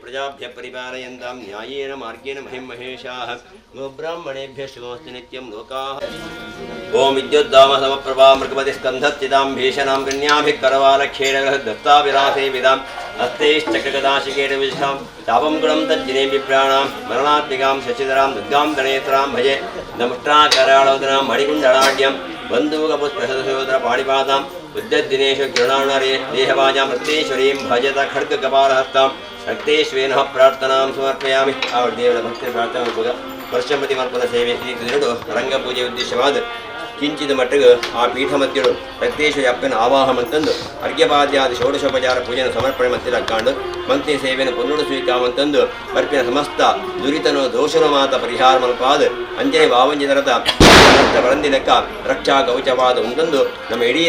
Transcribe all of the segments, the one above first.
प्रजाभ्य परिपालयन्तां न्यायेन मार्गेण महिं महेशाः गोब्राह्मणेभ्यः शुभमस्तु नित्यं लोकाः। ओम विद्युद्दाम समप्रभा मृगपतिस्कन्धस्थितां भीषणां कन्याभिः करवालक्षेण दत्ताभिरासेविदां हस्तैश्चक्रगदाशिकेटविशां चापं गुणं तज्जिने बिभ्राणां मरणात्मिकां शशिधरां दुर्गां दनेत्रां भजे नमुष्ट्राकराळोदनां मणिकुण्डलाढ्यं बन्धूकपुष्पशतसोदरपाणिपादां उद्यद्दिनेषु किरणाणरे देहवाजां रक्तेश्वरीं भजत खड्गकपालहस्तां रक्तेश्वेनः प्रार्थनां समर्पयामि। ದೇವರ ಭಕ್ತಿ ಪ್ರಾರ್ಥನಾ ವರ್ಷಪತಿ ಮರ್ಪದ ಸೇವೆ ಈ ರಂಗಪೂಜೆ ಉದ್ದೇಶವಾದ ಕಿಂಚಿದ ಮಟ್ಟಿಗೆ ಆ ಪೀಠ ಮಧ್ಯಡು ರಕ್ತೇಶ್ವರಿ ಅಪ್ಪನ ಆವಾಹ ಮಂತಂದು ಅರ್ಘ್ಯಪಾದ್ಯಾದಿ ಷೋಡಶೋಪಚಾರ ಪೂಜೆಯನ್ನು ಸಮರ್ಪಣೆ ಮಂತಿರ ಕಾಂಡು ಮಂತ್ರಿ ಸೇವೆಯನ್ನು ಪುನರು ಸ್ವೀಕಾಮಂತಂದು ಬರ್ಪಿನ ಸಮಸ್ತ ದುರಿತನೋ ದೋಷನೋ ಮಾತ ಪರಿಹಾರ ಮಲ್ಪಾದ ಅಂಜನೆ ವಾವಂಜಿತರತ ಬರಂದಿಲಕ್ಕ ರಕ್ಷಾ ಕವಚವಾದ ಉಂಟಂದು ನಮ್ಮ ಇಡೀ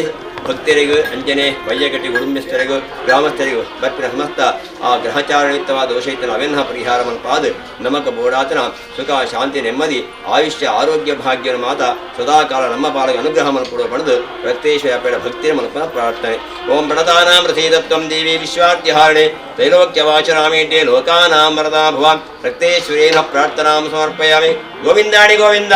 ಭಕ್ತರಿಗೂ ಅಂಜನೆ ವೈಯಗಟ್ಟಿ ಕುಟುಂಬಸ್ಥರಿಗೂ ಗ್ರಾಮಸ್ಥರಿಗೂ ಬರ್ಪಿನ ಸಮಸ್ತ ಆ ಗ್ರಹಚಾರಯುಕ್ತವಾದ ದೋಷೈತನ ಅವೆನ್ನ ಪರಿಹಾರ ಮಲ್ಪಾದ ನಮಕ ಬೋಡಾತನ ಸುಖ ಶಾಂತಿ ನೆಮ್ಮದಿ ಆಯುಷ್ಯ ಆರೋಗ್ಯ ಭಾಗ್ಯನ ಮಾತ ಸದಾಕಾಲ ನಮ್ಮ ಪಾಲಕ ಅನುಗ್ರಹ ಮಲ್ಪಡುವ ಪಡೆದು ರಕ್ತೇಶ್ವರ ಅಪ್ಪೆಡ ಭಕ್ತಿಯ ಮಲ್ಪನ ಪ್ರಾರ್ಥನೆ. ಓಂ ಪ್ರಣತಾನಾಂ ರಸೀದತ್ವಂ ದೇವಿ ವಿಶ್ವಾರ್ತಿಹಾರಣೆ ತ್ರೈಲೋಕ್ಯವಾಚನಾಮೀಡ್ಯೆ ಲೋಕಾನಾಂ ವರದಾ ಭವಾನ್ ರಕ್ತೇಶ್ವರೇನ ಪ್ರಾರ್ಥನಾಂ ಸಮರ್ಪಯಾಮಿ. ಗೋವಿಂದಾಣಿ ಗೋವಿಂದ.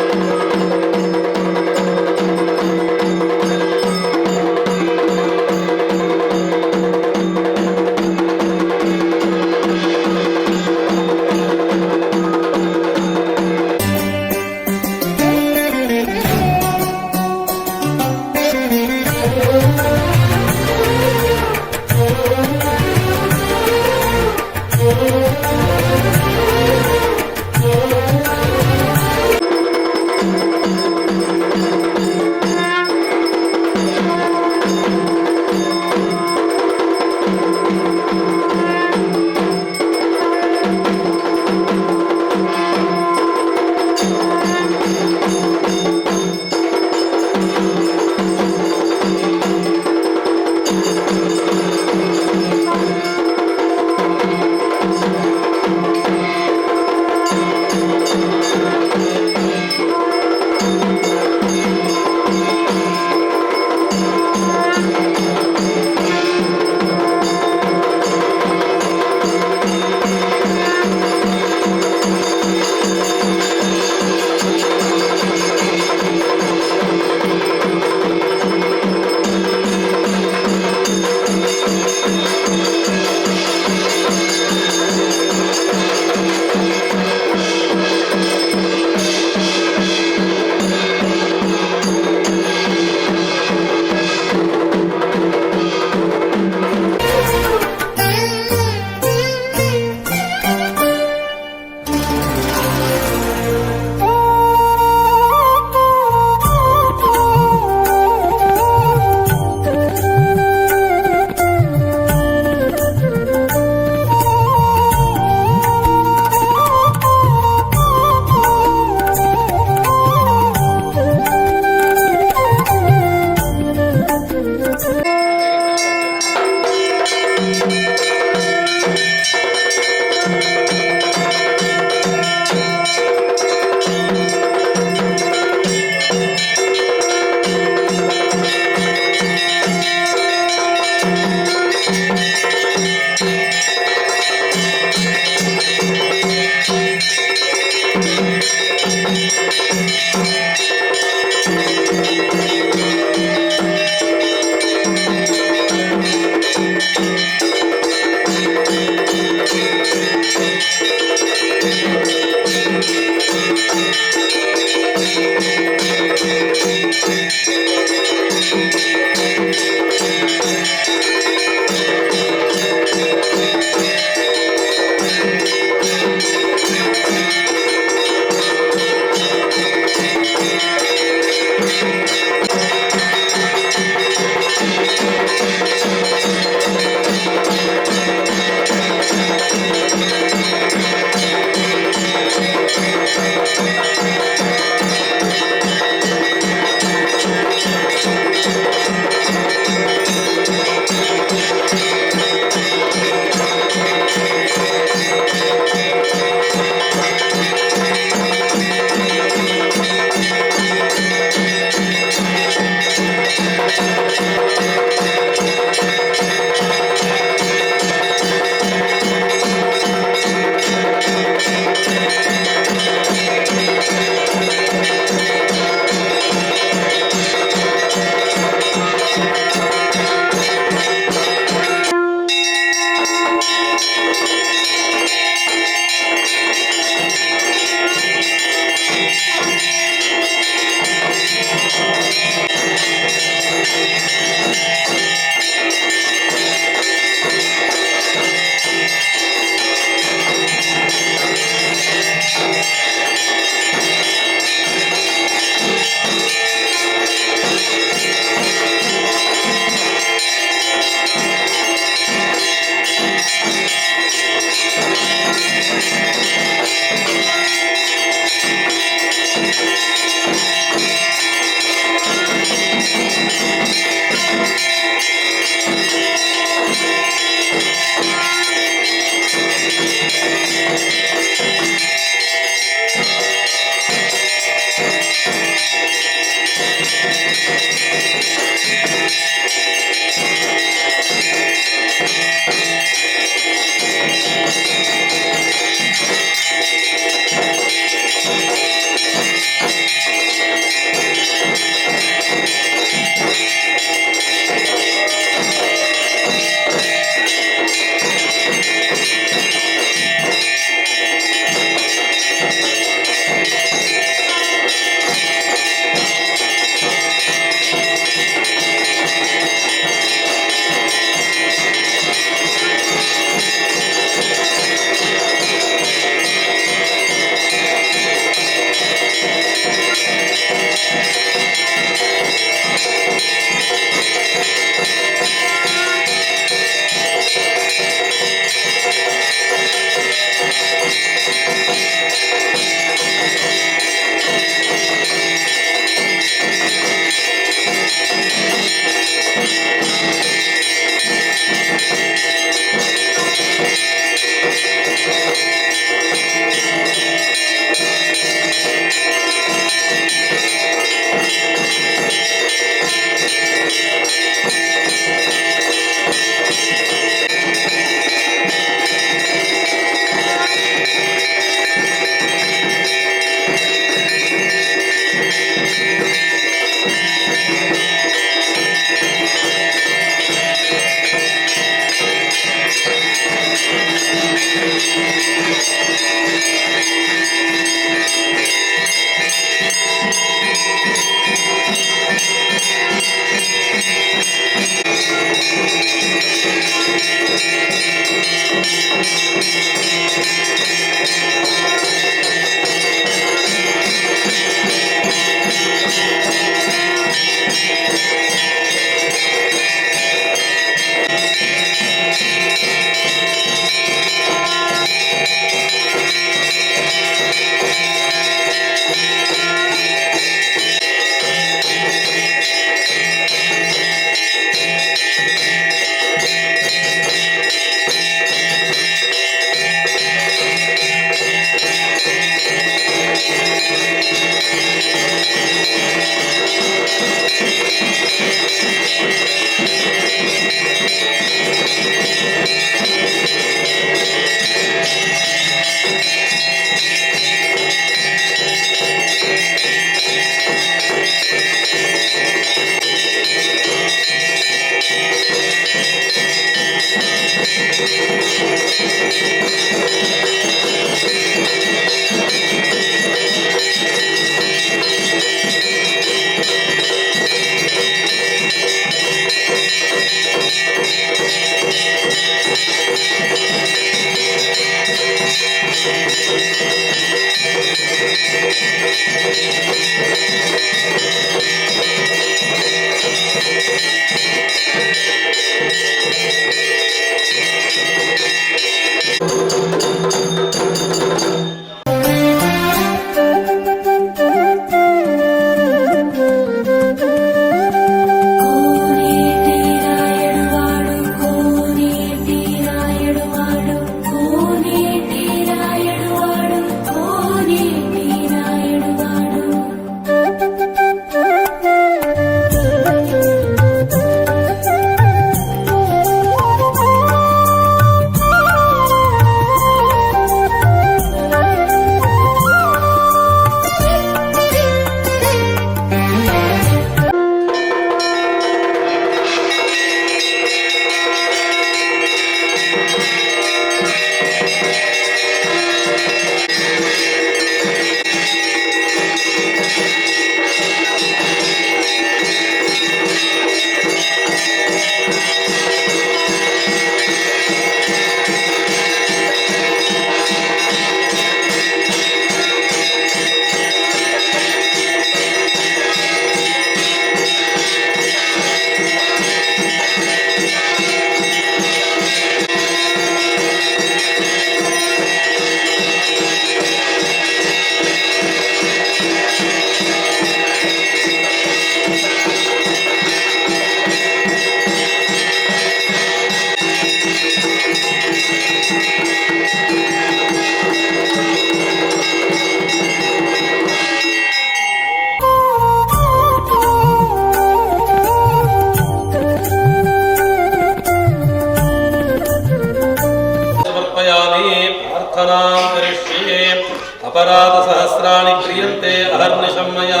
अपराध सहस्राणि क्रियन्ते अहर्निशं मया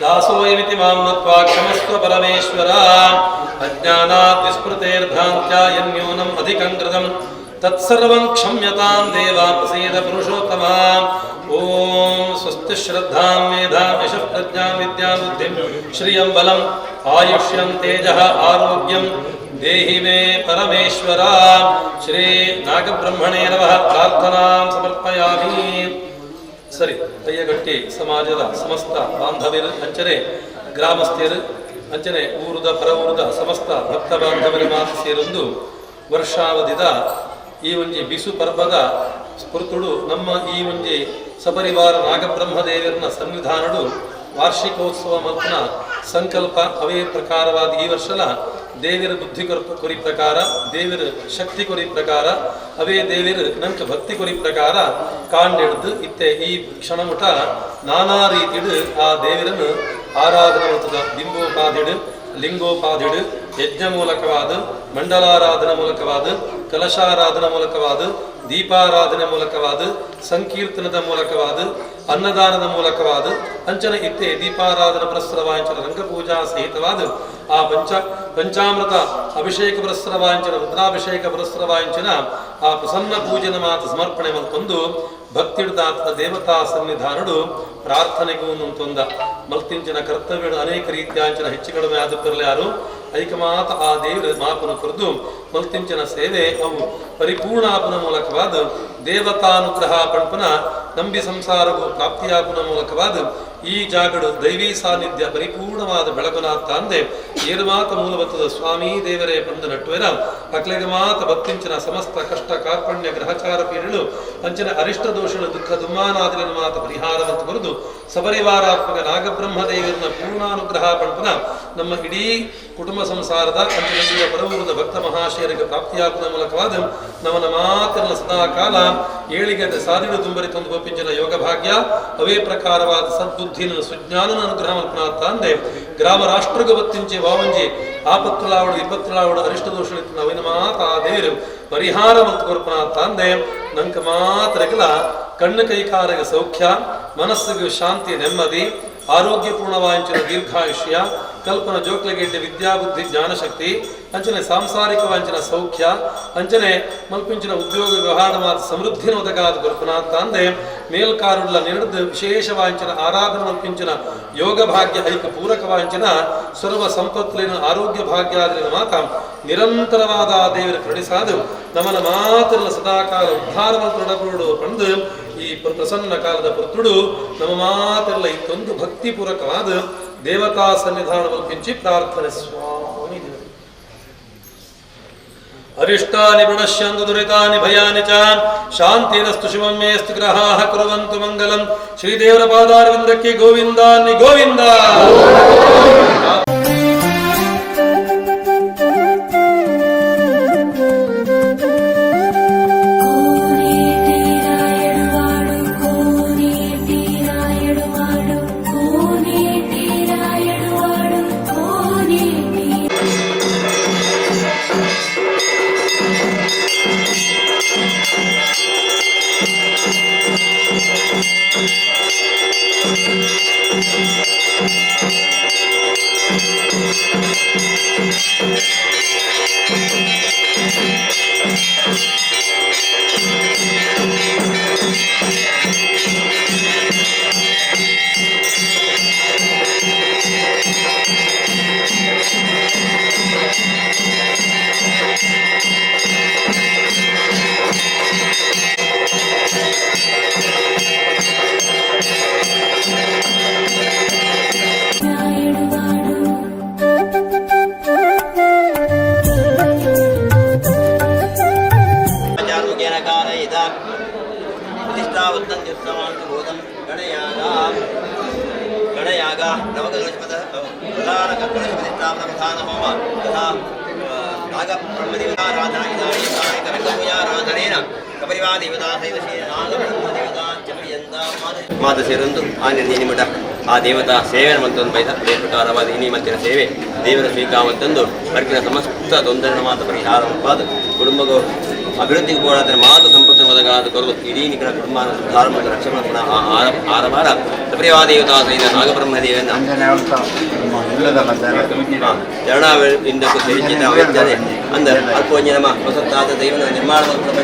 दासोऽयमिति मां मत्वा क्षमस्व परमेश्वर। अज्ञानात् विस्मृतेर्भ्रान्त्या यन्यूनम् अधिकं कृतं तत्सर्वं क्षम्यतां देवा प्रसीद पुरुषोत्तम। ॐ स्वस्ति श्रद्धां मेधां यशः प्रज्ञां विद्यां बुद्धिं श्रियं बलम् आयुष्यं तेजः आरोग्यं देहि मे परमेश्वर। श्री नागब्रह्मणे नमः। प्रार्थनां समर्पयामि। ಸರಿ, ಕೈಯಗಟ್ಟಿ ಸಮಾಜದ ಸಮಸ್ತ ಬಾಂಧವ್ಯರು, ಅಂಚನೆ ಗ್ರಾಮಸ್ಥರು, ಅಂಚನೆ ಊರುದ ಪರವೂರುದ ಸಮಸ್ತ ಭಕ್ತ ಬಾಂಧವರ ಮಾತು ಸೇರೊಂದು ವರ್ಷಾವಧಿದ ಈ ಒಂಜಿ ಬಿಸು ಪರ್ಬದ ಸ್ಫುರ್ತುಡು ನಮ್ಮ ಈ ಒಂಜಿ ಸಪರಿವಾರ ನಾಗಬ್ರಹ್ಮದೇವರನ ಸನ್ನಿಧಾನಡು ವಾರ್ಷಿಕೋತ್ಸವ ಮಲ್ಪನ ಸಂಕಲ್ಪ ಅವೇ ಪ್ರಕಾರವಾದ ಈ ವರ್ಷಲ ದೇವಿರ ಬುದ್ಧಿ ಕೊರಿ ಪ್ರಕಾರ, ದೇವಿರ ಶಕ್ತಿ ಕೊರಿ ಪ್ರಕಾರ, ಅವೇ ದೇವಿರ ನಂಕ ಭಕ್ತಿ ಕೊರಿ ಪ್ರಕಾರ ಕಾಂಡಿಡ್ದು ಇತ್ತೆ ಈ ಕ್ಷಣಮುಟ ನಾನಾ ರೀತಿಡು ಆ ದೇವಿರನ್ನು ಆರಾಧನೆ ಮಲ್ತದ. ಬಿಂಬೋಪಾಧಿಡು, ಲಿಂಗೋಪಾಧಿಡು, ಯಜ್ಞ ಮೂಲಕವಾದ, ಮಂಡಲಾರಾಧನೆ ಮೂಲಕವಾದ, ಕಲಶಾರಾಧನೆ ಮೂಲಕವಾದ, ದೀಪಾರಾಧನೆ ಮೂಲಕವಾದ, ಸಂಕೀರ್ತನದ ಮೂಲಕವಾದ, ಅನ್ನದಾನದ ಮೂಲಕವಾದ, ಅಂಚನ ಇತ್ತೆ ದೀಪಾರಾಧನ ಪುರಸ್ಸರವಾಂಚನ ರಂಗಪೂಜಾ ಸಹಿತವಾದ ಆ ಪಂಚಾಮೃತ ಅಭಿಷೇಕ ಪುರಸ್ಸರವಾಂಚನ ರುದ್ರಾಭಿಷೇಕ ಪುರಸ್ಸರವಾಂಚನ ಆ ಪ್ರಸನ್ನ ಪೂಜನ ಮಾತು ಸಮರ್ಪಣೆ ಮಲ್ತೊಂದು ಭಕ್ತಿಡ್ದಾತ ದೇವತಾ ಸನ್ನಿಧಾನಡು ಪ್ರಾರ್ಥನೆಗೂ ತೊಂದ ಮಲ್ತಿಂಚಿನ ಕರ್ತವ್ಯಡು ಅನೇಕ ರೀತಿಯಾಂಚನ ಹೆಚ್ಚು ಕಡಿಮೆ ಆದುಪ್ಪರ್ಲೆ ಯಾರು ಐಕಮಾತ ಆ ದೇವರ ಮಾಪನು ಕುರಿದು ಮಲ್ತಿಂಚಿನ ಸೇವೆ ಅವು ಪರಿಪೂರ್ಣಾಪನ ಮೂಲಕವಾದ ದೇವತಾನುಗ್ರಹ ಪಂಪನ ನಂಬಿ ಸಂಸಾರವು ಪ್ರಾಪ್ತಿಯಾಪನ ಮೂಲಕವಾದ ಈ ಜಾಗಡು ದೈವಿ ಸಾನ್ನಿಧ್ಯ ಪರಿಪೂರ್ಣವಾದ ಬೆಳಗುನಾಥ ಅಂದೆ ಏರುಮಾತ ಮೂಲಬತ್ತದ ಸ್ವಾಮೀ ದೇವರೇ ಪಂದು ನಟ್ಟುವೆರ ಅಕ್ಲೆಗೆ ಮಾತ ಬತ್ತಿಂಚಿನ ಸಮಸ್ತ ಕಷ್ಟ ಕಾರ್ಪಣ್ಯ ಗ್ರಹಚಾರ ಪೀಡಳು ಅಂಚಿನ ಅರಿಷ್ಟ ದೋಷಗಳು ದುಃಖ ದುಮ್ಮಾನಾದಿನ ಮಾತ ಪರಿಹಾರವಂತ ಬರೆದು ಸಪರಿವಾರಾತ್ಮಕ ನಾಗಬ್ರಹ್ಮ ದೇವರನ್ನ ಪೂರ್ಣಾನುಗ್ರಹ ಪಂಪನ ನಮ್ಮ ಇಡೀ ಕುಟುಂಬ ಸಂಸಾರದ ಅಂಚಿನ ಪರವೂರದ ಭಕ್ತ ಮಹಾಶಯರಿಗೆ ಪ್ರಾಪ್ತಿಯಾಗುವ ಮೂಲಕವಾದ ನಮನ ಮಾತಿನ ಸದಾಕಾಲ ಏಳಿಗೆ ಸಾದಿಡು ತುಂಬರಿ ತಂದು ಗೋಪಿಂಚಿನ ಯೋಗ ಭಾಗ್ಯ ಅವೇ ಪ್ರಕಾರವಾದ ಸದ್ಬುದ್ಧಿನ ಸುಜ್ಞಾನನ ಅನುಗ್ರಹ ಮಲ್ಪನಾಥ ಅಂದೆ ಗ್ರಾಮ ರಾಷ್ಟ್ರಗ ಬತ್ತಿಂಚೆ ವಾವಂಜಿ ಆಪತ್ತುಲಾವಡು ವಿಪತ್ತುಲಾವಡು ಅರಿಷ್ಟ ದೋಷಗಳಿತ್ತು ನವಿನ ಮಾತ ಆ ದೇವರು ಪರಿಹಾರ ಮತ್ತು ಕೊರ್ಪನಾಥ ಅಂದೆ ನಂಕ ಮಾತ್ರಗಲ ಕಣ್ಣು ಕೈಕಾರಗ ಸೌಖ್ಯ, ಮನಸ್ಸಿಗೆ ಶಾಂತಿ ನೆಮ್ಮದಿ, ಆರೋಗ್ಯಪೂರ್ಣವಾಂಚಿನ ದೀರ್ಘಾಯುಷ್ಯ, ಕಲ್ಪನ ಜೋಕ್ಲಗೆಡ್ಡೆ ವಿದ್ಯಾಬುದ್ಧಿ ಜ್ಞಾನಶಕ್ತಿ, ಅಂಚನೆ ಸಾಂಸಾರಿಕ ವಾಂಚಿನ ಸೌಖ್ಯ, ಅಂಚನೆ ಮಲ್ಪಿಂಚಿನ ಉದ್ಯೋಗ ವ್ಯವಹಾರ ಮಾತು ಸಮೃದ್ಧಿನ ಒದಗಾದ ಗುರುಪನಾಥ ಅಂದೆ ಮೇಲ್ಕಾರುಳ್ಳ ನಿರಡ್ದು ವಿಶೇಷ ವಾಂಚಿನ ಆರಾಧನೆ ಮಲ್ಪಿಂಚಿನ ಯೋಗ ಭಾಗ್ಯ ಐಕ ಪೂರಕ ವಾಂಚಿನ ಸರ್ವ ಸಂಪತ್ತುಲಿನ ಆರೋಗ್ಯ ಭಾಗ್ಯಾದಿನ ಮಾತ ನಿರಂತರವಾದ ಆ ದೇವರ ಕರುಣಿಸಾದು ನಮನ ಮಾತ್ರ ಸದಾಕಾಲ ಉದ್ಧಾರ ಮಲ್ತೊಡಪಡು ಪಂದು ಈ ಪ್ರಸನ್ನ ಕಾಲದ ಪುತ್ರುಡು ನಮ್ಮ ಮಾತೆಲ್ಲ ಇತ್ತೊಂದು ಭಕ್ತಿಪೂರ್ವಕವಾದ ದೇವತಾ ಸನ್ನಿಧಾನ ಮಲ್ಪಿಂಚಿ ಪ್ರಾರ್ಥನೆ ಸ್ವಾಮಿ ದೇವರು. ಅರಿಷ್ಟಾನಿ ಪ್ರಣಶ್ಯಂತು ದುರಿತಾನಿ ಭಯಾನಿ ಚ ಶಾಂತಿರಸ್ತು ಶಿವಂ ಮೇಸ್ತು ಗ್ರಹಾಃ ಕುರುವಂತು ಮಂಗಲಂ. ಶ್ರೀದೇವರ ಪಾದಾರವಿಂದಕ್ಕೆ ಗೋವಿಂದಾನಿ ಗೋವಿಂದ. కోనేటి రాయుడువాడు, కోనేటి రాయుడువాడు, కోనేటి రాయుడువాడు, కోనేటి. రాయుడువాడు. ಆಚಾರೋಗ್ಯನ ಕಾಲಯಿತ ಪ್ರತಿಷ್ಠಾವತ್ತಂತ್ಯುತ್ಸವಾಂತಭೂತಂ ಗಣಯಾಗ ಗಣಯಾಗ ನವಕಲಶಪದ ಪ್ರಧಾನ ಕಲಶ ಪ್ರತಿಷ್ಠಾಪನ ಪ್ರಧಾನ ಹೋಮ ತಥಾ ನಾಗಬ್ರಹ್ಮದೇವತಾರಾಧನಾ ಇದಾನಿ ಧಾರ್ಮಿಕ ರಂಗಪೂಜಾರಾಧನೇನ ಸಪರಿವಾರ ದೇವತಾ ಸಹಿತ ಶ್ರೀ ನಾಗಬ್ರಹ್ಮದೇವತಾ ಚ ಪರ್ಯಂತ ಮಾತ ಸೇರೊಂದು ಆ ನಿರ್ಣಯ ಮಠ ಆ ದೇವತಾ ಸೇವೆ ಮಂತೊಂದು ಬೈದ ಅದೇ ಪ್ರಕಾರವಾದ ಇನಿ ಮತ್ತಿನ ಸೇವೆ ದೇವರ ಸ್ವೀಕಾವಂತಂದು ವರ್ಕಿನ ಸಮಸ್ತ ತೊಂದರೆ ಮಾತ ಪರಿಹಾರ ಪಾದ ಕುಟುಂಬಗೂ ಅಭಿವೃದ್ಧಿಗೆ ಹೋರಾದ ಮಾತು ಸಂಪತ್ತು ಒದಗಾದ ಕೊರಗು ಇಡೀ ನಿಖರ ಕುಟುಂಬ ಉದ್ಧಾರ ಮತ್ತು ರಕ್ಷಣೆ ಪುನಃ ಆ ಆರವಾರ ಸಪರಿವಾರ ದೇವತಾ ಸಹಿತ ನಾಗಬ್ರಹ್ಮದೇವನ ಚರಣದಿಂದ ಸೇರಿಸಿದ ಅವೆಂದರೆ ಅಂದ ಅಲ್ಪೊಂಜಿ ನಮ್ಮ ಹೊಸತಾದ ದೈವನ ನಿರ್ಮಾಣ ಸಂಕಲ್ಪ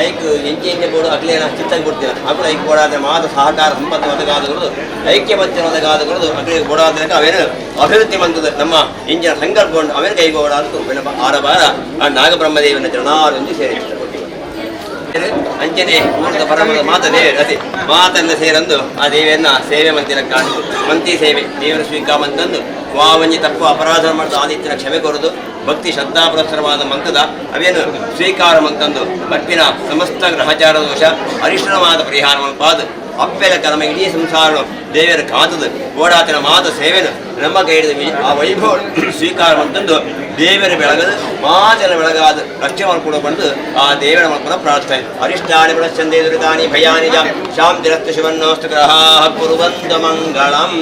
ಐಕ್ ಎಂಚೆ ಎಂಚೆ ಬೋಡು ಅಗ್ಲೇನ ಚಿತ್ತಾಗಿ ಬಿಡ್ತೀರ ಅಕುಲ ಐಕ್ ಬೋಡಾದ್ರೆ ಮಾತ ಸಹಕಾರ ಸಂಪತ್ತು ಒದಗಾದಗಳು ಐಕ್ಯ ಮಧ್ಯ ಒದಗಾದಗಳು ಅಗ್ಲಿಗೆ ಬೋಡಾದ್ರೆ ಅವೇನು ಅಭಿವೃದ್ಧಿ ಬಂದದ ನಮ್ಮ ಇಂಜಿನ ಸಂಕಲ್ಪ ಉಂಟು ಅವೇನು ಕೈಗೋಡಾದಕ್ಕೂ ಆರಬಾರ ಆ ನಾಗಬ್ರಹ್ಮದೇವನ ಚರಣಾರೊಂದು ಸೇರಿ ಅಂಚನೆ ಊರದ ಪರಮದ ಮಾತ ದೇವರು ಅದೇ ಮಾತನ್ನ ಸೇರಂದು ಆ ದೇವಿಯನ್ನ ಸೇವೆ ಮಂತಿನ ಕಾಣು ಮಂತಿ ಸೇವೆ ದೇವರ ಸ್ವೀಕಾರ ಮಂತಂದು ವಾವಂಜಿ ತಪ್ಪು ಅಪರಾಧ ಮಾಡಿದ ಆದಿತ್ಯನ ಕ್ಷಮೆ ಕೊರದು ಭಕ್ತಿ ಶ್ರದ್ಧಾಪುರಸ್ಸರವಾದ ಮಂತದ ಅವೇನು ಸ್ವೀಕಾರ ಮಂತಂದು ಬರ್ಪಿನ ಸಮಸ್ತ ಗ್ರಹಚಾರ ದೋಷ ಅರಿಷ್ಟನವಾದ ಪರಿಹಾರ ಪಾದ ಅಪ್ಪೆಲ ಕರ್ಮ ಇಡೀ ಸಂಸಾರ ದೇವರ ಕಾತದ ಓಡಾತನ ಮಾತ ಸೇವೆನು ನಮ್ಮ ಕೈಡಿದ ಆ ವೈಭವ ಸ್ವೀಕಾರ ಮಂತಂದು ದೇವರ ಬೆಳಗದು ಮಾತನ ಬೆಳಗಾದ ರಕ್ಷೆ ಮಾಡ್ಕೊಂಡು ಬಂದು ಆ ದೇವರ ಮಾಡ್ಕೊಂಡು ಪ್ರಾರ್ಥನೆ. ಅರಿಷ್ಟಾನಿ ಪ್ರಣಶ್ಯಂತೆ ದುರಿತಾನಿ ಭಯಾನಿ ಚ ಶಾಂತಿರಸ್ತು ಶಿವನ್ನೋಸ್ತು ಗ್ರಹಾಃ ಕುರುವಂತು ಮಂಗಳಂ.